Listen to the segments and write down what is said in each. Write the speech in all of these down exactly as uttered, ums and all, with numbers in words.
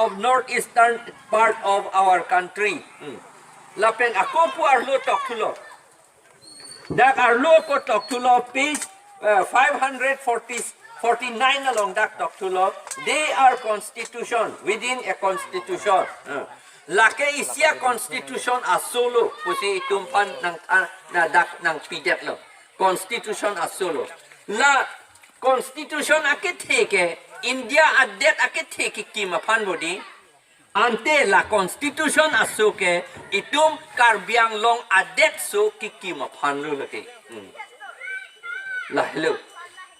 of northeastern part of our country. Hmm. Lapen ako pu arlo tokthulo. Dak arlo ako tokthulo page, uh, five hundred forty, forty-nine along dak tokthulo. They are constitution within a constitution. Uh. Lake isi a constitution asolo pusi itum aphan nang, ah, na dak nangpidetlo. Constitution asolo. La constitution akethe ke, India adet akethe kekim aphan bodi. Ante la constitution aso ke itum Karbi Anglong adet aso kekim aphan lo lake. Hmm. Lahelo.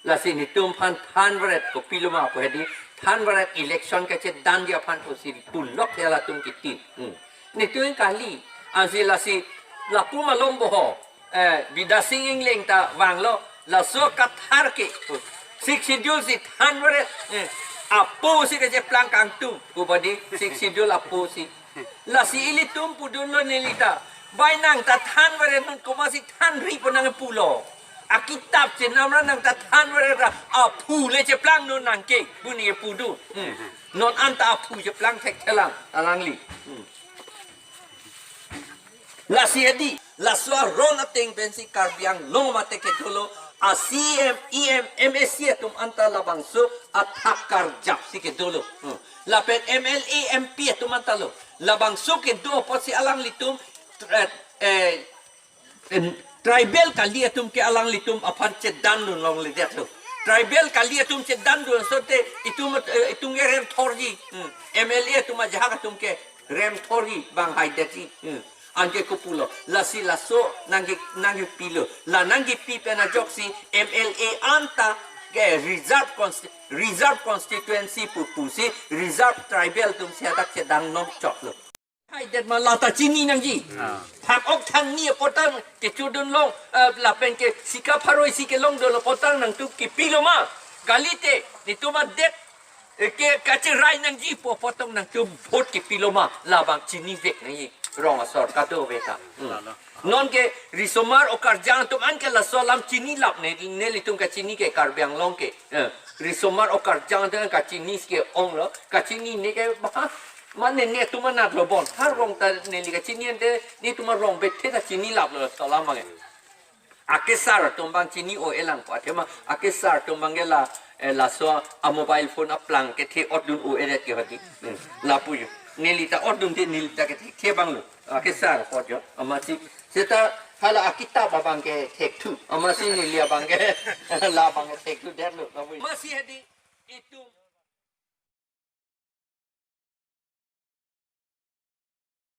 Lasi netum aphan thanvaret kopiloma pu hedi, thanvaret election kachedandi aphan pusi pulok ya latum kitin. Hmm. Netum kali, ansi lasi lapu malom boho. Eh, Bidya Sing Engleng ta vanglo, laso Kathar ke, Sixth Schedule si thanvaret, eh, apo si kacheplang kangtung, pu bodi, Sixth Schedule apo si. Lasi ilitum pudunlo nelita, bai nang ta thanvaret non komatsi thanri pu nangpulo. Akitap chenamra nang ta thanvaret ra, aphu le cheplang non nangke, pu ne pudu. Hmm. Non anta aphu cheplang thekthelang, alangli. Hmm. Lasi hedi, laso aron ateng pensi Karbi Anglong mate kedolo, a C E M, E M, M A C atum anta labangso athak karjap si kedolo. Hmm. Lapen M L A, M P atum anta lo. Labangso kedo apotsi alanglitum, eh, eh, em, tribal kali atum ke alanglitum aphan chedandun longledetlo. Tribal kali atum chedandun asote itum, eh, itum ke rem thorji. Hmm. M L A atum ajahak atum ke rem thorji bang haidetji. Hmm. Anke kopulo. Lasi laso nangke, nangkepilo. La nangkepi pen ajoksi M L A anta ke reserve consti-, reserve constituency pu pusi reserve tribal atum si hadak chedang nongchoklo. Haidet ma lata chini nangji. Ah. Phak-ok thangni apotang kechudun long, eh, lapen ke sika pharo isi kelongdunlo apotang nangtum kepiloma. Kalite, netum adet, eh, ke kacherai nangji pu apotang nangtum vote kepiloma. Labang chinivek nangji. Rong asor kadokave ta. Hmm. Lalo. Nonke risomar okarjang atum anke laso alam chinilap ne, nelitum kachini ke Karbi Anglong ke. Eh, risomar okarjang atum kachini si ke-onglo, kachinine ke bah, mane netum anatlo bon. Har rong ta neli kachini ante netum arong bethe ta chinilaplo laso alam anke. Akesar atum abang chini-o-e lang pu athema, akesar atum abang ke la, eh, laso a-mobile phone aplang kethe otdun-o-edet ke hadi. Hmm, lapu jo. Nelita otdunde nelita kethe, kethe abanglo. Akesar apot jo. Amatsi, seta hala akitap abang ke thekthu. Amatsi neli abang ke, la abang ke thekthudetlo. Lapu jo. Amatsi hedi, itum